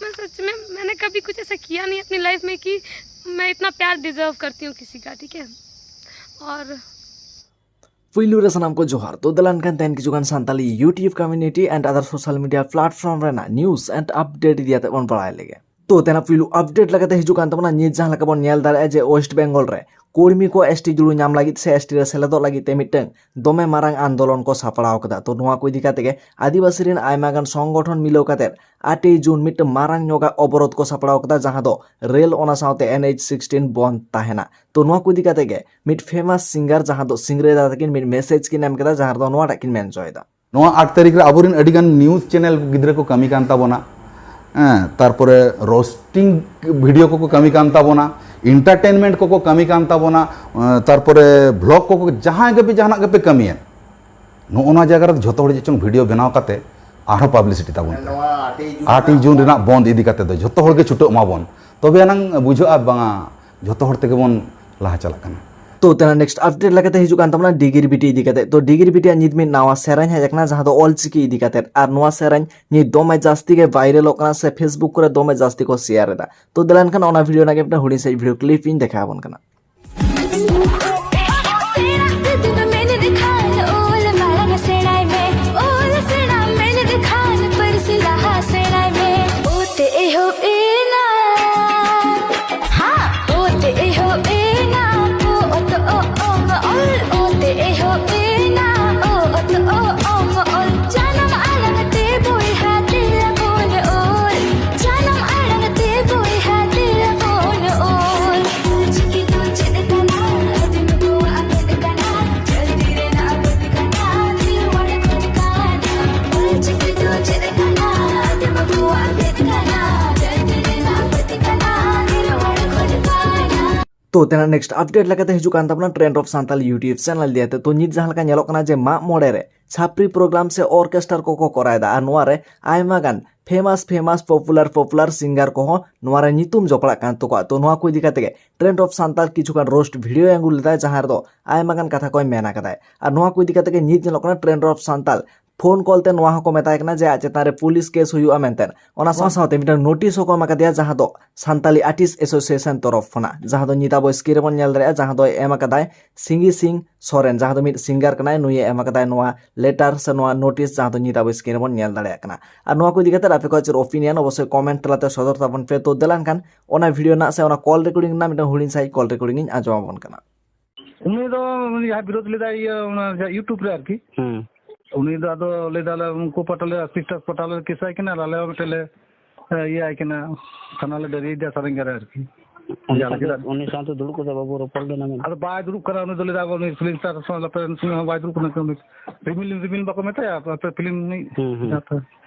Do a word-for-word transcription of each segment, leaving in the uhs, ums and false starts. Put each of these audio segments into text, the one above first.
मैं सच में, मैंने कभी कुछ ऐसा किया नहीं अपनी लाइफ में कि मैं इतना प्यार डिजर्व करती हूँ किसी का, ठीक है। और ᱯᱩᱭᱞᱩ ᱨᱮ ᱥᱟᱱᱟᱢ ᱠᱚ ᱡᱚᱦᱟᱨ᱾ ᱛᱚ ᱫᱮᱞᱟᱱ ᱠᱷᱟᱱ ᱛᱮᱦᱮᱧ ᱠᱤᱪᱷᱩ ᱜᱟᱱ Santali YouTube community and other social media platform ᱨᱮᱱᱟᱜ news and update ᱤᱫᱤ ᱠᱟᱛᱮ ᱵᱚᱱ ᱵᱟᱲᱟᱭ ᱞᱮᱜᱮ᱾ ᱛᱚ ᱛᱮᱱᱟᱜ ᱯᱩᱭᱞᱩ update ᱞᱮᱠᱟᱛᱮ ᱦᱤᱡᱩᱜ ᱠᱟᱱ ᱛᱟᱵᱚᱱᱟ, ᱱᱤᱛ ᱡᱟᱦᱟᱸ ᱞᱮᱠᱟ ᱵᱚᱱ ᱧᱮᱞ ᱫᱟᱲᱮᱭᱟᱜᱼᱟ ᱡᱮ West Bengal ᱨᱮ ᱠᱚᱨᱢᱤ ᱠᱚ ST ᱡᱩᱲᱩ ᱧᱟᱢ ᱞᱟᱹᱜᱤᱫ ᱥᱮ ST ᱨᱮ ᱥᱮᱞᱮᱫᱚᱜ ᱞᱟᱹᱜᱤᱫ ᱛᱮ ᱢᱤᱫᱴᱟᱝ ᱫᱚᱢᱮ ᱢᱟᱨᱟᱝ ᱟᱱᱫᱳᱞᱚᱱ ᱠᱚ ᱥᱟᱯᱲᱟᱣ ᱠᱟᱫᱟ᱾ ᱛᱚ ᱱᱚᱣᱟ ᱠᱚ ᱤᱫᱤ ᱠᱟᱛᱮ ᱜᱮ ᱟᱹᱫᱤᱵᱟᱹᱥᱤ ᱨᱮᱱ ᱟᱭᱢᱟ ᱜᱟᱱ ᱥᱚᱝᱜᱚᱴᱷᱚᱱ ᱢᱤᱞᱟᱹᱣ ᱠᱟᱛᱮ ᱟᱴᱮᱭ ᱡᱩᱱ ᱢᱤᱫᱴᱟᱝ ᱢᱟᱨᱟᱝ ᱧᱚᱜᱟᱜ ᱚᱵᱚᱨᱳᱫᱷ ᱠᱚ ᱥᱟᱯᱲᱟᱣ ᱠᱟᱫᱟ, ᱡᱟᱦᱟᱸ ᱫᱚ ᱨᱮᱞ ᱚᱱᱟ ᱥᱟᱶᱛᱮ NH sixteen ᱵᱚᱱᱫ ᱛᱟᱦᱮᱱᱟ᱾ ᱛᱚ ᱱᱚᱣᱟ ᱠᱚ ᱤᱫᱤ ᱠᱟᱛᱮ ᱜᱮ ᱢᱤᱫ famous singer ᱡᱟᱦᱟᱸ ᱫᱚ ᱥᱤᱝᱨᱟᱹᱭ ᱫᱟᱫᱟ ᱛᱟᱹᱠᱤᱱ ᱢᱤᱫ message ᱠᱤᱱ ᱮᱢ ᱠᱮᱫᱟ, ᱡᱟᱦᱟᱸ ᱨᱮᱫᱚ ᱱᱚᱣᱟᱴᱟᱜ ᱠᱤᱱ ᱢᱮᱱ ᱦᱚᱪᱚᱭᱮᱫᱟ᱾ ᱱᱚᱣᱟ ᱟᱴ ᱛᱟᱹᱨᱤᱠᱷ ᱨᱮ ᱟᱵᱚᱨᱮᱱ ᱟᱹᱰᱤᱜᱟᱱ news channel ᱜᱤᱫᱽᱨᱟᱹ ᱠᱚ ᱠᱟᱹᱢᱤ ᱠᱟᱱ ᱛᱟᱵᱚᱱᱟ᱾ ᱦᱮᱸ, ᱛᱟᱨᱯᱚᱨᱮ roasting video ᱠᱚᱠᱚ ᱠᱟᱹᱢᱤ ᱠᱟᱱ ᱛᱟᱵᱚᱱᱟ, entertainment ᱠᱚᱠᱚ ᱠᱟᱹᱢᱤ ᱠᱟᱱ ᱛᱟᱵᱚᱱᱟ, ᱮᱸ, ᱛᱟᱨᱯᱚᱨᱮ vlog ᱠᱚᱠᱚ, ᱡᱟᱦᱟᱸᱭ ᱜᱮᱯᱮ ᱡᱟᱦᱟᱱᱟᱜ ᱜᱮᱯᱮ ᱠᱟᱹᱢᱤᱭᱮᱫ, ᱱᱚᱜᱼᱚ ᱱᱚᱣᱟ ᱡᱟᱭᱜᱟ ᱨᱮ ᱡᱷᱚᱛᱚ ᱦᱚᱲ ᱪᱮᱫ ᱪᱚᱝ video ᱵᱮᱱᱟᱣ ᱠᱟᱛᱮ ᱟᱨᱦᱚᱸ publicity ᱛᱟᱵᱚᱱ ᱯᱮ᱾ ᱟᱴ ᱡᱩᱱ ᱨᱮᱱᱟᱜ ᱵᱚᱱᱫ ᱤᱫᱤ ᱠᱟᱛᱮ ᱫᱚ ᱡᱷᱚᱛᱚ ᱦᱚᱲ ᱜᱮ ᱪᱷᱩᱴᱟᱹᱜ ᱢᱟᱵᱚᱱ, ᱛᱚᱵᱮ ᱟᱱᱟᱝ ᱵᱩᱡᱷᱟᱹᱜᱼᱟ ᱵᱟᱝᱟ ᱡᱷᱚᱛᱚ ᱦᱚᱲ ᱛᱮᱜᱮ ᱵᱚᱱ ᱞᱟᱦᱟ ᱪᱟᱞᱟᱜ ᱠᱟᱱᱟ᱾ ᱛᱚ ᱛᱮᱱᱟᱜ next update ᱞᱮᱠᱟᱛᱮ ᱦᱤᱡᱩᱜ ᱠᱟᱱ ᱛᱟᱵᱚᱱᱟ ᱰᱤᱜᱤᱨ ᱵᱤᱴᱤ ᱤᱫᱤ ᱠᱟᱛᱮ᱾ ᱛᱚ ᱰᱤᱜᱤᱨ ᱵᱤᱴᱤᱭᱟᱜ ᱱᱤᱛ ᱢᱤᱫ ᱱᱟᱣᱟ ᱥᱮᱨᱮᱧ ᱦᱮᱡ ᱟᱠᱟᱱᱟ, ᱡᱟᱦᱟᱸ ᱫᱚ ᱚᱞᱪᱤᱠᱤ ᱤᱫᱤ ᱠᱟᱛᱮ, ᱟᱨ ᱱᱚᱣᱟ ᱥᱮᱨᱮᱧ ᱱᱤᱛ ᱫᱚᱢᱮ ᱡᱟᱹᱥᱛᱤ ᱜᱮ viralᱚᱜ ᱠᱟᱱᱟ ᱥᱮ Facebook ᱠᱚᱨᱮ ᱫᱚᱢᱮ ᱡᱟᱹᱥᱛᱤ ᱠᱚ share ᱮᱫᱟ᱾ ᱛᱚ ᱫᱮᱞᱟᱱ ᱠᱷᱟᱱ ᱚᱱᱟ video ᱨᱮᱱᱟᱜ ᱜᱮ ᱢᱤᱫᱴᱟᱝ ᱦᱩᱰᱤᱧ ᱥᱟᱺᱦᱤᱡ video clip ᱤᱧ ᱫᱮᱠᱷᱟᱣ ᱟᱵᱚᱱ ᱠᱟᱱᱟ᱾ ᱥᱮᱬᱟ ᱛᱮᱫᱚ ᱢᱮᱱᱮᱫ ᱠᱷᱟᱱ ᱚᱞ ᱢᱟᱲᱟᱝ ᱥᱮᱬᱟᱭ ᱢᱮ, ᱚᱞ ᱥᱮᱬᱟ ᱢᱮᱱᱮᱫ ᱠᱷᱟᱱ ᱯᱟᱹᱨᱥᱤ ᱞᱟᱦᱟ ᱥᱮᱬᱟᱭ ᱢᱮ᱾ ᱚ ᱛᱮ ᱮᱦᱚᱵ ᱮᱱᱟ, ᱦᱟ, ᱚ ᱛᱮ ᱮᱦᱚᱵ ᱮᱱᱟ, ᱚ ᱚᱛ ᱚ ᱚᱝ ᱚᱞ, ᱚ ᱛᱮ ᱮᱦᱚᱵ ᱮᱱᱟ, ᱚ ᱚᱛ ᱚ ᱚᱝ ᱚᱞ᱾ ᱡᱟᱱᱟᱢ ᱟᱲᱟᱝ ᱛᱮ ᱵᱚᱭᱦᱟ ᱫᱮᱞᱟ ᱵᱚᱱ ᱚᱞ, ᱡᱟᱱᱟᱢ ᱟᱲᱟᱝ ᱛᱮ ᱵᱚᱭᱦᱟ ᱫᱮᱞᱟ ᱵᱚᱱ ᱚᱞ᱾ ᱚᱞᱪᱤᱠᱤ ᱫᱚ ᱪᱮᱫ ᱠᱟᱱᱟ? ᱟᱹᱫᱤᱢ ᱠᱚᱣᱟᱜ ᱢᱮᱫ ᱠᱟᱱᱟ, ᱡᱟᱹᱛᱤ ᱨᱮᱱᱟᱜ ᱵᱟᱹᱫ ᱠᱟᱱᱟ, ᱫᱤᱞᱣᱟᱲ ᱠᱷᱚᱸᱰ ᱠᱟᱱᱟ᱾ ᱚᱞᱪᱤᱠᱤ ᱫᱚ ᱪᱮᱫ ᱠᱟᱱᱟ? ᱟᱹᱫᱤᱢ ᱠᱚᱣᱟᱜ ᱢᱮᱫ ᱠᱟᱱᱟ, ᱡᱟᱹᱛᱤ ᱨᱮᱱᱟᱜ ᱵᱟᱹᱫ ᱠᱟᱱᱟ, ᱫᱤᱞᱣᱟᱲ ᱠᱷᱚᱸᱰ ᱠᱟᱱᱟ᱾ ᱛᱚ ᱛᱮᱱᱟᱜ next update ᱞᱮᱠᱟᱛᱮ ᱦᱤᱡᱩᱜ ᱠᱟᱱ ᱛᱟᱵᱚᱱᱟ Trend of Santal YouTube channel ᱤᱫᱤ ᱠᱟᱛᱮ᱾ ᱛᱚ ᱱᱤᱛ ᱡᱟᱦᱟᱸ ᱞᱮᱠᱟ ᱧᱮᱞᱚᱜ ᱠᱟᱱᱟ ᱡᱮ ᱢᱟᱜ ᱢᱚᱬᱮ ᱨᱮ ᱪᱷᱟᱯᱨᱤ program ᱥᱮ orchestra ᱠᱚᱠᱚ ᱠᱚᱨᱟᱣ ᱮᱫᱟ, ᱟᱨ ᱱᱚᱣᱟ ᱨᱮ ᱟᱭᱢᱟ ᱜᱟᱱ famous famous popular popular singer ᱠᱚᱦᱚᱸ ᱱᱚᱣᱟ ᱨᱮ ᱧᱩᱛᱩᱢ ᱡᱚᱯᱲᱟᱜ ᱠᱟᱱ ᱛᱟᱠᱚᱣᱟ᱾ ᱛᱚ ᱱᱚᱣᱟ ᱠᱚ ᱤᱫᱤ ᱠᱟᱛᱮ ᱜᱮ Trend of Santal ᱠᱤᱪᱷᱩ ᱜᱟᱱ roast video ᱟᱹᱜᱩ ᱞᱮᱫᱟᱭ, ᱡᱟᱦᱟᱸ ᱨᱮᱫᱚ ᱟᱭᱢᱟ ᱜᱟᱱ ᱠᱟᱛᱷᱟ ᱠᱚᱭ ᱢᱮᱱ ᱟᱠᱟᱫᱟᱭ᱾ ᱟᱨ ᱱᱚᱣᱟ ᱠᱚ ᱤᱫᱤ ᱠᱟᱛᱮ ᱜᱮ ᱱᱤᱛ ᱧᱮᱞᱚᱜ ᱠᱟᱱᱟ Trend of Santal phone call ᱛᱮ ᱱᱚᱣᱟ ᱦᱚᱸᱠᱚ ᱢᱮᱛᱟᱭ ᱠᱟᱱᱟ ᱡᱮ ᱟᱡ ᱪᱮᱛᱟᱱ ᱨᱮ ᱯᱩᱞᱤᱥ ᱠᱮᱥ ᱦᱩᱭᱩᱜᱼᱟ ᱢᱮᱱᱛᱮ᱾ ᱚᱱᱟ ᱥᱟᱶ ᱥᱟᱶᱛᱮ ᱢᱤᱫᱴᱟᱝ ᱱᱳᱴᱤᱥ ᱦᱚᱸᱠᱚ ᱮᱢ ᱟᱠᱟᱫᱮᱭᱟ, ᱡᱟᱦᱟᱸ ᱫᱚ ᱥᱟᱱᱛᱟᱞᱤ ᱟᱨᱴᱤᱥᱴ ᱮᱥᱳᱥᱤᱭᱮᱥᱚᱱ ᱛᱚᱨᱚᱯ ᱠᱷᱚᱱᱟᱜ, ᱡᱟᱦᱟᱸ ᱫᱚ ᱱᱤᱛ ᱟᱵᱚ ᱥᱠᱨᱤᱱ ᱨᱮᱵᱚᱱ ᱧᱮᱞ ᱫᱟᱲᱮᱭᱟᱜᱼᱟ, ᱡᱟᱦᱟᱸ ᱫᱚᱭ ᱮᱢ ᱟᱠᱟᱫᱟᱭ ᱥᱤᱝᱜᱤ ᱥᱤᱝ ᱥᱚᱨᱮᱱ, ᱡᱟᱦᱟᱸ ᱫᱚ ᱢᱤᱫ ᱥᱤᱝᱜᱟᱨ ᱠᱟᱱᱟᱭ, ᱱᱩᱭᱮ ᱮᱢ ᱟᱠᱟᱫᱟᱭ ᱱᱚᱣᱟ ᱞᱮᱴᱟᱨ ᱥᱮ ᱱᱚᱣᱟ ᱱᱳᱴᱤᱥ, ᱡᱟᱦᱟᱸ ᱫᱚ ᱱᱤᱛ ᱟᱵᱚ ᱥᱠᱨᱤᱱ ᱨᱮᱵᱚᱱ ᱧᱮᱞ ᱫᱟᱲᱮᱭᱟᱜ ᱠᱟᱱᱟ᱾ ᱟᱨ ᱱᱚᱣᱟ ᱠᱚ ᱤᱫᱤ ᱠᱟᱛᱮ ᱟᱯᱮ ᱠᱚᱣᱟᱜ ᱪᱮᱫ ᱚᱯᱤᱱᱤᱭᱚᱱ, ᱚᱵᱚᱥᱥᱳᱭ ᱠᱚᱢᱮᱱᱴ ᱛᱟᱞᱟᱛᱮ ᱥᱚᱫᱚᱨ ᱛᱟᱵᱚᱱ ᱯᱮ᱾ ᱛᱚ ᱫᱮᱞᱟᱱ ᱠᱷᱟᱱ ᱚᱱᱟ ᱵᱷᱤᱰᱤᱭᱳ ᱨᱮᱱᱟᱜ ᱥᱮ ᱚᱱᱟ ᱠᱚᱞ ᱨᱮᱠᱚᱨᱰᱤᱝ ᱨᱮᱱᱟᱜ ᱢᱤᱫᱴᱟᱝ ᱦᱩᱰᱤᱧ ᱥᱟᱺᱦᱤᱡ ᱠᱚᱞ ᱨᱮᱠᱚᱨᱰᱤᱝ ᱤᱧ ᱟᱸᱡᱚᱢ ᱟᱵᱚᱱ ᱠᱟᱱᱟ᱾ ᱩᱱᱤ ᱫᱚ, ᱩᱱᱤ ᱡᱟᱦᱟᱸᱭ ᱵᱤᱨᱳᱫ ᱞᱮᱫᱟᱭ, ᱤᱭᱟᱹ, ᱚᱱᱟ ᱡᱟᱦᱟᱸ YouTube ᱨᱮ ᱟᱨᱠᱤ, ᱦᱩᱸ᱾ ᱩᱱᱤ ᱫᱚ ᱟᱫᱚ ᱞᱟᱹᱭ ᱫᱟᱞᱮ, ᱩᱱᱠᱩ ᱯᱟᱦᱴᱟ ᱞᱮ, ᱥᱤᱥᱴᱟᱨ ᱯᱟᱦᱴᱟ ᱞᱮ ᱠᱮᱥ ᱟᱭ ᱠᱟᱱᱟ, ᱟᱨ ᱟᱞᱮ ᱦᱚᱸ ᱢᱤᱫᱴᱮᱱ ᱞᱮ, ᱮ, ᱤᱭᱟᱹ ᱟᱭ ᱠᱟᱱᱟ, ᱛᱷᱟᱱᱟ ᱞᱮ ᱰᱟᱹᱨᱤᱭᱮᱫᱟ ᱥᱟᱨᱮᱝᱜᱟ ᱨᱮ ᱟᱨᱠᱤ᱾ ᱩᱱᱤ ᱡᱟᱦᱟᱸ ᱥᱟᱶᱛᱮ, ᱞᱮᱠᱟ ᱩᱱᱤ ᱥᱟᱶᱛᱮ ᱫᱩᱲᱩᱵ ᱠᱟᱛᱮ ᱵᱟᱵᱩ ᱨᱚᱯᱚᱲ ᱞᱮᱱᱟ ᱢᱮᱱᱛᱮ? ᱟᱫᱚ ᱵᱟᱭ ᱫᱩᱲᱩᱵ ᱠᱟᱱᱟ, ᱩᱱᱤ ᱫᱚ ᱞᱟᱹᱭ ᱫᱟ, ᱩᱱᱤ ᱯᱷᱤᱞᱢ ᱥᱴᱟᱨ ᱥᱟᱶ ᱞᱟᱯᱮ ᱩᱱ ᱥᱚᱢᱚᱭ ᱦᱚᱸ ᱵᱟᱭ ᱫᱩᱲᱩᱵ ᱠᱟᱱᱟ, ᱩᱱᱤ ᱨᱤᱢᱤᱞ, ᱨᱤᱢᱤᱞ ᱵᱟᱠᱚ ᱢᱮᱛᱟᱭᱟ ᱟᱯᱮ ᱯᱷᱤᱞᱢ ᱨᱤᱱᱤᱡ? ᱦᱩᱸ, ᱦᱩᱸ᱾ ᱡᱟᱦᱟᱸ ᱛᱮ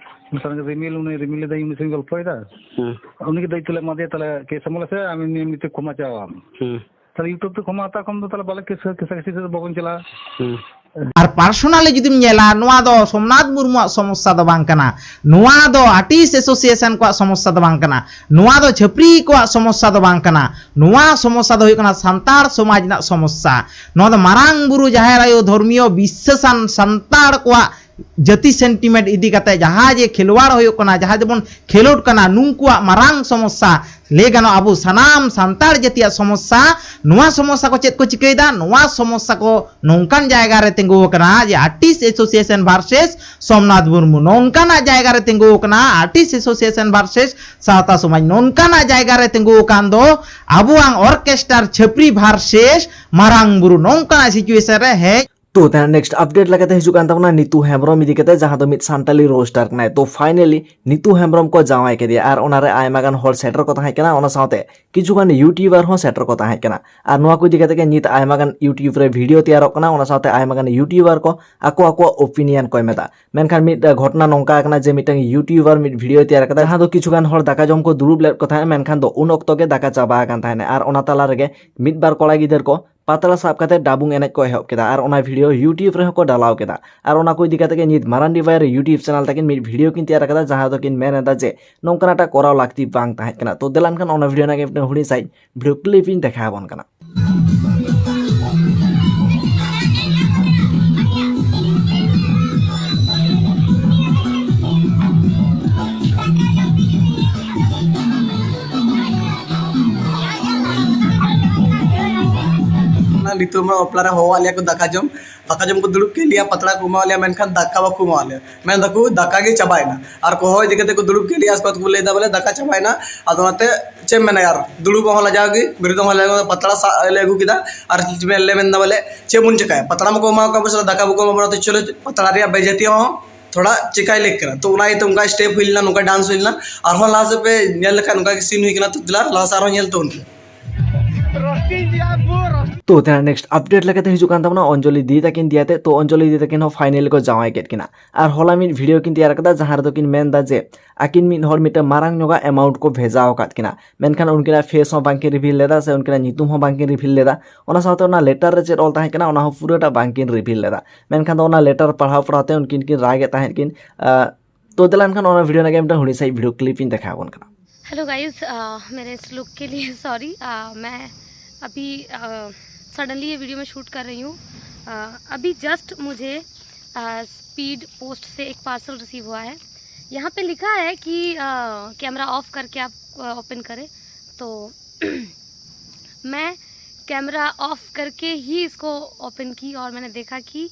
ᱩᱱᱤ ᱥᱟᱶ ᱨᱤᱢᱤᱞ, ᱩᱱᱤ ᱨᱤᱢᱤᱞ ᱞᱟᱹᱭ ᱫᱟᱭ, ᱩᱱᱤ ᱥᱟᱶ ᱜᱚᱞᱯᱚᱭᱮᱫᱟ᱾ ᱦᱩᱸ᱾ ᱩᱱᱤ ᱜᱮ ᱫᱟᱭᱤᱛᱛᱚ ᱞᱮ ᱮᱢᱟ ᱫᱮᱭᱟ, ᱛᱟᱦᱞᱮ ᱠᱮᱥ ᱮᱢ ᱟᱞᱮ ᱥᱮ ᱟᱢ ᱮᱢᱱᱤ ᱮᱢᱱᱤ ᱛᱮ ᱠᱷᱚᱢᱟ ᱪᱟᱣᱟᱢ᱾ ᱦᱩᱸ᱾ ᱛᱟᱦᱞᱮ YouTube ᱛᱮ ᱠᱷᱚᱢᱟ ᱦᱟᱛᱟᱣ ᱠᱷᱚᱱ ᱫᱚ ᱛᱟᱦᱞᱮ ᱵᱟᱞᱮ ᱠᱮᱥ, ᱠᱮᱥᱟ ᱠᱮᱥᱤ ᱥᱮᱫ ᱫᱚ ᱵᱟᱵᱚᱱ ᱪᱟᱞᱟᱜᱼᱟ᱾ ᱦᱩᱸ᱾ ᱟᱨ ᱯᱟᱨᱥᱳᱱᱟᱞᱤ ᱡᱩᱫᱤᱢ ᱧᱮᱞᱟ, ᱱᱚᱣᱟ ᱫᱚ ᱥᱳᱢᱱᱟᱛᱷ ᱢᱩᱨᱢᱩᱣᱟᱜ ᱥᱚᱢᱚᱥᱥᱟ ᱫᱚ ᱵᱟᱝ ᱠᱟᱱᱟ, ᱱᱚᱣᱟ ᱫᱚ ᱟᱨᱴᱤᱥᱴ ᱮᱥᱳᱥᱤᱭᱮᱥᱚᱱ ᱠᱚᱣᱟᱜ ᱥᱚᱢᱚᱥᱥᱟ ᱫᱚ ᱵᱟᱝ ᱠᱟᱱᱟ, ᱱᱚᱣᱟ ᱫᱚ ᱪᱷᱟᱹᱯᱨᱤ ᱠᱚᱣᱟᱜ ᱥᱚᱢᱚᱥᱥᱟ ᱫᱚ ᱵᱟᱝ ᱠᱟᱱᱟ, ᱱᱚᱣᱟ ᱥᱚᱢᱚᱥᱥᱟ ᱫᱚ ᱦᱩᱭᱩᱜ ᱠᱟᱱᱟ ᱥᱟᱱᱛᱟᱲ ᱥᱚᱢᱟᱡᱽ ᱨᱮᱱᱟᱜ ᱥᱚᱢᱚᱥᱥᱟ᱾ ᱱᱚᱣᱟ ᱫᱚ ᱢᱟᱨᱟᱝ ᱵᱩᱨᱩ, ᱡᱟᱦᱮᱨ ᱟᱭᱳ, ᱫᱷᱚᱨᱢᱤᱭᱚ ᱵᱤᱥᱥᱟᱹᱥᱟᱱ ᱥᱟᱱᱛᱟᱲ ᱠᱚᱣᱟᱜ ᱡᱟᱹᱛᱤ ᱥᱮᱱᱴᱤᱢᱮᱱᱴ ᱤᱫᱤ ᱠᱟᱛᱮ ᱡᱟᱦᱟᱸ ᱡᱮ ᱠᱷᱮᱞᱣᱟᱲ ᱦᱩᱭᱩᱜ ᱠᱟᱱᱟ, ᱡᱟᱦᱟᱸ ᱡᱮᱵᱚᱱ ᱠᱷᱮᱞᱳᱰ ᱠᱟᱱᱟ, ᱱᱩᱝᱠᱩᱣᱟᱜ ᱢᱟᱨᱟᱝ ᱥᱚᱢᱚᱥᱥᱟ, ᱞᱟᱹᱭ ᱜᱟᱱᱚᱜᱼᱟ ᱟᱵᱚ ᱥᱟᱱᱟᱢ ᱥᱟᱱᱛᱟᱲ ᱡᱟᱹᱛᱤᱭᱟᱜ ᱥᱚᱢᱚᱥᱥᱟ᱾ ᱱᱚᱣᱟ ᱥᱚᱢᱚᱥᱥᱟ ᱠᱚ ᱪᱮᱫ ᱠᱚ ᱪᱤᱠᱟᱹᱭᱮᱫᱟ? ᱱᱚᱣᱟ ᱥᱚᱢᱚᱥᱥᱟ ᱠᱚ ᱱᱚᱝᱠᱟᱱ ᱡᱟᱭᱜᱟ ᱨᱮ ᱛᱤᱸᱜᱩ ᱟᱠᱟᱱᱟ ᱡᱮ artist association versus Somnath Murmu, ᱱᱚᱝᱠᱟᱱᱟᱜ ᱡᱟᱭᱜᱟ ᱨᱮ ᱛᱤᱸᱜᱩ ᱟᱠᱟᱱᱟ ᱟᱨᱴᱤᱥᱴ ᱮᱥᱳᱥᱤᱭᱮᱥᱚᱱ ᱵᱷᱟᱨᱥᱮᱥ ᱥᱟᱶᱛᱟ ᱥᱚᱢᱟᱡᱽ, ᱱᱚᱝᱠᱟᱱᱟᱜ ᱡᱟᱭᱜᱟ ᱨᱮ ᱛᱤᱸᱜᱩ ᱟᱠᱟᱱ ᱫᱚ ᱟᱵᱚᱣᱟᱝ ᱚᱨᱠᱮᱥᱴᱟᱨ ᱪᱷᱟᱹᱯᱨᱤ ᱵᱷᱟᱨᱥᱮᱥ ᱢᱟᱨᱟᱝ ᱵᱩᱨᱩ, ᱱᱚᱝᱠᱟᱱᱟᱜ ᱥᱤᱪᱩᱭᱮᱥᱚᱱ ᱨᱮ ᱦᱮᱡ᱾ ᱛᱚ ᱛᱮᱦᱮᱧ ᱱᱮᱠᱥᱴ ᱟᱯᱰᱮᱴ ᱞᱮᱠᱟᱛᱮ ᱦᱤᱡᱩᱜ ᱠᱟᱱ ᱛᱟᱵᱚᱱᱟ ᱱᱤᱛᱩ ᱦᱮᱢᱵᱨᱚᱢ ᱤᱫᱤ ᱠᱟᱛᱮ, ᱡᱟᱦᱟᱸ ᱫᱚ ᱢᱤᱫ ᱥᱟᱱᱛᱟᱞᱤ ᱨᱳᱥᱴᱟᱨ ᱠᱟᱱᱟᱭ᱾ ᱛᱚ ᱯᱷᱟᱭᱱᱟᱞᱤ ᱱᱤᱛᱩ ᱦᱮᱢᱵᱨᱚᱢ ᱠᱚ ᱡᱟᱶᱟᱭ ᱠᱮᱫᱮᱭᱟ ᱟᱨ ᱚᱱᱟᱨᱮ ᱟᱭᱢᱟ ᱜᱟᱱ ᱦᱚᱲ ᱥᱮᱴᱮᱨ ᱠᱚ ᱛᱟᱦᱮᱸ ᱠᱟᱱᱟ, ᱚᱱᱟ ᱥᱟᱶᱛᱮ ᱠᱤᱪᱷᱩ ᱜᱟᱱ ᱭᱩᱴᱤᱭᱩᱵᱟᱨ ᱦᱚᱸ ᱥᱮᱴᱮᱨ ᱠᱚ ᱛᱟᱦᱮᱸ ᱠᱟᱱᱟ᱾ ᱟᱨ ᱱᱚᱣᱟ ᱠᱚ ᱤᱫᱤ ᱠᱟᱛᱮ ᱜᱮ ᱱᱤᱛ ᱟᱭᱢᱟ ᱜᱟᱱ YouTube ᱨᱮ ᱵᱷᱤᱰᱤᱭᱳ ᱛᱮᱭᱟᱨᱚᱜ ᱠᱟᱱᱟ, ᱚᱱᱟ ᱥᱟᱶᱛᱮ ᱟᱭᱢᱟ ᱜᱟᱱ ᱭᱩᱴᱤᱭᱩᱵᱟᱨ ᱠᱚ ᱟᱠᱚ ᱟᱠᱚᱣᱟᱜ ᱚᱯᱤᱱᱤᱭᱚᱱ ᱠᱚ ᱮᱢᱮᱫᱟ᱾ ᱢᱮᱱᱠᱷᱟᱱ ᱢᱤᱫ ᱜᱷᱚᱴᱚᱱᱟ ᱱᱚᱝᱠᱟ ᱠᱟᱱᱟ ᱡᱮ ᱢᱤᱫᱴᱟᱝ ᱭᱩᱴᱤᱭᱩᱵᱟᱨ ᱢᱤᱫ ᱵᱷᱤᱰᱤᱭᱳ ᱛᱮᱭᱟᱨ ᱠᱟᱫᱟ, ᱡᱟᱦᱟᱸ ᱫᱚ ᱠᱤᱪᱷᱩ ᱜᱟᱱ ᱦᱚᱲ ᱫᱟᱠᱟ ᱡᱚᱢ ᱠᱚ ᱫᱩᱲᱩᱵ ᱞᱮᱫ ᱠᱚ ᱛᱟᱦᱮᱸᱫ, ᱢᱮᱱᱠᱷᱟᱱ ᱫᱚ ᱩᱱ ᱚᱠᱛᱚ ᱜᱮ ᱫᱟᱠᱟ ᱪᱟᱵᱟ ᱟᱠᱟᱱ ᱛᱟᱦᱮᱸᱫ᱾ ᱟᱨ ᱚᱱᱟ ᱛᱟᱞᱟ ᱨᱮᱜᱮ ᱢᱤᱫ ᱵᱟᱨ ᱠᱚᱲᱟ ᱜᱤᱫᱟᱹᱨ ᱠᱚ ᱯᱟᱛᱲᱟ ᱥᱟᱵ ᱠᱟᱛᱮ ᱰᱟᱵᱩᱝ ᱮᱱᱮᱡ ᱠᱚ ᱮᱦᱚᱵ ᱠᱮᱫᱟ ᱟᱨ ᱚᱱᱟ ᱵᱷᱤᱰᱤᱭᱳ YouTube ᱨᱮᱦᱚᱸ ᱠᱚ ᱰᱟᱞᱟᱣ ᱠᱮᱫᱟ᱾ ᱟᱨ ᱚᱱᱟ ᱠᱚ ᱤᱫᱤ ᱠᱟᱛᱮ ᱜᱮ ᱱᱤᱛ ᱢᱟᱨᱟᱱᱰᱤ ᱵᱷᱟᱭ ᱨᱮ YouTube ᱪᱮᱱᱮᱞ ᱛᱟᱹᱠᱤᱱ ᱢᱤᱫ ᱵᱷᱤᱰᱤᱭᱳ ᱠᱤᱱ ᱛᱮᱭᱟᱨ ᱟᱠᱟᱫᱟ, ᱡᱟᱦᱟᱸ ᱫᱚᱠᱤᱱ ᱢᱮᱱ ᱮᱫᱟ ᱡᱮ ᱱᱚᱝᱠᱟᱱᱟᱜ ᱴᱟᱜ ᱠᱚᱨᱟᱣ ᱞᱟᱹᱠᱛᱤ ᱵᱟᱝ ᱛᱟᱦᱮᱸ ᱠᱟᱱᱟ᱾ ᱛᱚ ᱫᱮᱞᱟᱱ ᱠᱷᱟᱱ ᱚᱱᱟ ᱵᱷᱤᱰᱤᱭᱳ ᱨᱮᱱᱟᱜ ᱜᱮ ᱢᱤᱫᱴᱟᱝ ᱦᱩᱰᱤᱧ ᱥᱟᱺᱦᱤᱡ ᱵᱷᱤᱰᱤᱭᱳ ᱠᱞᱤᱯ ᱤᱧ ᱫᱮᱠᱷᱟᱣ ᱟᱵᱚᱱ ᱠᱟᱱᱟ᱾ ᱱᱤᱛᱚᱜ ᱢᱟ ᱵᱟᱯᱞᱟ ᱨᱮ ᱦᱚᱦᱚᱣᱟᱫ ᱞᱮᱭᱟ ᱠᱚ ᱫᱟᱠᱟ ᱡᱚᱢ, ᱫᱟᱠᱟ ᱡᱚᱢ ᱠᱚ ᱫᱩᱲᱩᱵ ᱠᱮᱫ ᱞᱮᱭᱟ, ᱯᱟᱛᱲᱟ ᱠᱚ ᱮᱢᱟᱣᱟᱫ ᱞᱮᱭᱟ, ᱢᱮᱱᱠᱷᱟᱱ ᱫᱟᱠᱟ ᱵᱟᱠᱚ ᱮᱢᱟᱣᱟᱫ ᱞᱮᱭᱟ᱾ ᱢᱮᱱ ᱫᱟᱠᱚ ᱫᱟᱠᱟ ᱜᱮ ᱪᱟᱵᱟᱭᱮᱱᱟ᱾ ᱟᱨ ᱠᱚ ᱦᱚᱦᱚ ᱤᱫᱤ ᱠᱟᱛᱮ ᱠᱚ ᱫᱩᱲᱩᱵ ᱠᱮᱫ ᱞᱮᱭᱟ, ᱟᱨ ᱠᱚ ᱞᱟᱹᱭ ᱮᱫᱟ ᱵᱚᱞᱮ ᱫᱟᱠᱟ ᱪᱟᱵᱟᱭᱮᱱᱟ᱾ ᱟᱫᱚ ᱚᱱᱟᱛᱮ ᱪᱮᱫ ᱮᱢ ᱢᱮᱱᱟ ᱭᱟᱨ, ᱫᱩᱲᱩᱵ ᱦᱚᱸ ᱞᱟᱡᱟᱣ ᱜᱮ, ᱵᱮᱨᱮᱫ ᱦᱚᱸ ᱞᱟᱡᱟᱣ ᱜᱮ, ᱯᱟᱛᱲᱟ ᱥᱟᱵ ᱞᱮ ᱟᱹᱜᱩ ᱠᱮᱫᱟ᱾ ᱟᱨ ᱞᱮ ᱢᱮᱱ ᱮᱫᱟ ᱵᱚᱞᱮ ᱪᱮᱫ ᱵᱚᱱ ᱪᱮᱠᱟᱭᱟ, ᱯᱟᱛᱲᱟ ᱢᱟᱠᱚ ᱮᱢᱟᱣ ᱠᱟᱜ ᱵᱚᱱ, ᱫᱟᱠᱟ ᱵᱟᱠᱚ ᱮᱢᱟ ᱵᱚᱱᱟ, ᱛᱚ ᱪᱚᱞᱚ ᱯᱟᱛᱲᱟ ᱨᱮᱭᱟᱜ ᱵᱮᱡᱟᱹᱛᱤ ᱦᱚᱸ ᱛᱷᱚᱲᱟ ᱪᱮᱠᱟᱭ ᱞᱮᱠ ᱠᱟᱱᱟ᱾ ᱛᱚ ᱚᱱᱟ ᱤᱭᱟᱹᱛᱮ ᱚᱱᱠᱟ step ᱦᱩᱭ ᱞᱮᱱᱟ, ᱱᱚᱝᱠᱟ dance ᱦᱩᱭ ᱞᱮᱱᱟ᱾ ᱟᱨᱦᱚᱸ ᱞᱟᱦᱟ ᱥᱮᱫ ᱯᱮ ᱧᱮᱞ ᱞᱮᱠᱷᱟᱱ ᱱᱚᱝᱠᱟ ᱜᱮ scene ᱦᱩᱭ ᱠᱟᱱᱟ᱾ ᱛᱚ ᱫᱮᱞᱟ ᱞᱟᱦᱟ ᱥᱮᱫ ᱟᱨᱦᱚᱸ ᱧᱮᱞ ᱛᱟᱵᱚᱱ ᱯᱮ᱾ ᱛᱚ ᱛᱮᱱᱟᱜ next update ᱞᱮᱠᱟᱛᱮ ᱦᱤᱡᱩᱜ ᱠᱟᱱ ᱛᱟᱵᱚᱱᱟ ᱚᱧᱡᱚᱞᱤ ᱫᱤ ᱛᱟᱹᱠᱤᱱ ᱫᱤᱭᱟᱛᱮ᱾ ᱛᱚ ᱚᱧᱡᱚᱞᱤ ᱫᱤ ᱛᱟᱹᱠᱤᱱ ᱦᱚᱸ finally ᱠᱚ ᱡᱟᱶᱟᱭ ᱠᱮᱫ ᱠᱤᱱᱟ᱾ ᱟᱨ ᱦᱚᱞᱟ ᱢᱤᱫ video ᱠᱤᱱ ᱛᱮᱭᱟᱨ ᱠᱟᱫᱟ, ᱡᱟᱦᱟᱸ ᱨᱮᱫᱚ ᱠᱤᱱ ᱢᱮᱱ ᱮᱫᱟ ᱡᱮ ᱟᱹᱠᱤᱱ ᱢᱤᱫ ᱦᱚᱲ ᱢᱤᱫᱴᱟᱝ ᱢᱟᱨᱟᱝ ᱧᱚᱜᱟᱜ amount ᱠᱚ ᱵᱷᱮᱡᱟ ᱟᱠᱟᱫ ᱠᱤᱱᱟ, ᱢᱮᱱᱠᱷᱟᱱ ᱩᱱᱠᱤᱱᱟᱜ face ᱦᱚᱸ ᱵᱟᱝᱠᱤᱱ reveal ᱞᱮᱫᱟ ᱥᱮ ᱩᱱᱠᱤᱱᱟᱜ ᱧᱩᱛᱩᱢ ᱦᱚᱸ ᱵᱟᱝᱠᱤᱱ reveal ᱞᱮᱫᱟ᱾ ᱚᱱᱟ ᱥᱟᱶᱛᱮ ᱚᱱᱟ letter ᱨᱮ ᱪᱮᱫ ᱚᱞ ᱛᱟᱦᱮᱸ ᱠᱟᱱᱟ, ᱚᱱᱟ ᱦᱚᱸ ᱯᱩᱨᱟᱹᱴᱟ ᱵᱟᱝᱠᱤᱱ reveal ᱞᱮᱫᱟ᱾ ᱢᱮᱱᱠᱷᱟᱱ ᱫᱚ ᱚᱱᱟ letter ᱯᱟᱲᱦᱟᱣ ᱯᱟᱲᱦᱟᱣ ᱛᱮ ᱩᱱᱠᱤᱱ ᱠᱤᱱ ᱨᱟᱜᱮᱫ ᱛᱟᱦᱮᱸᱫ ᱠᱤᱱ᱾ ᱟᱸ, ᱛᱚ ᱫᱮᱞᱟ ᱮᱱᱠᱷᱟᱱ ᱚᱱᱟ video ᱨᱮᱱᱟᱜ ᱜᱮ ᱢᱤᱫᱴᱟᱝ ᱦᱩᱰᱤᱧ ᱥᱟᱺᱦᱤᱡ video clip ᱤᱧ ᱫᱮᱠᱷᱟᱣ ᱟᱵᱚᱱ ᱠᱟᱱᱟ᱾ Hello guys, uh, मेरे इस लुक के लिए सॉरी। मैं अभी सडनली ये वीडियो मैं शूट कर रही हूँ। अ, अभी जस्ट मुझे स्पीड पोस्ट से एक पार्सल रिसीव हुआ है। यहाँ पे लिखा है कि कैमरा ऑफ करके आप ओपन करें, तो मैं कैमरा ऑफ करके ही इसको ओपन की और मैंने देखा कि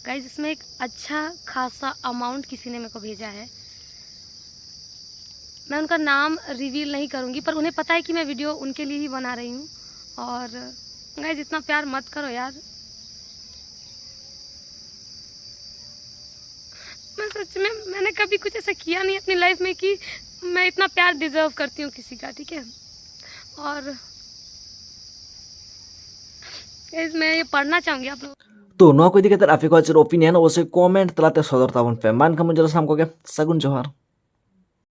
गाइस, इसमें एक अच्छा खासा अमाउंट किसी ने मेरे को भेजा है। मैं उनका नाम रिवील नहीं करूँगी, पर उन्हें पता है कि मैं वीडियो उनके लिए ही बना रही हूँ। और गाइस, इतना प्यार मत करो यार। मैं सच में, मैंने कभी कुछ ऐसा किया नहीं अपनी लाइफ में कि मैं इतना प्यार डिजर्व करती हूँ किसी का, ठीक है? और गाइस, मैं ये पढ़ना चाहूँगी आप लोग। ᱛᱚ ᱱᱚᱣᱟ ᱠᱚ ᱤᱫᱤ ᱠᱟᱛᱮ ᱟᱯᱮ ᱠᱚᱣᱟᱜ ᱪᱮᱫ opinion, ᱚᱵᱚᱥᱥᱳᱭ comment ᱛᱟᱞᱟᱛᱮ ᱥᱚᱫᱚᱨ ᱛᱟᱵᱚᱱ ᱯᱮ᱾ ᱢᱟ ᱮᱱᱠᱷᱟᱱ ᱢᱩᱪᱟᱹᱫ ᱨᱮ ᱥᱟᱱᱟᱢ ᱠᱚᱜᱮ ᱥᱟᱹᱜᱩᱱ ᱡᱚᱦᱟᱨ᱾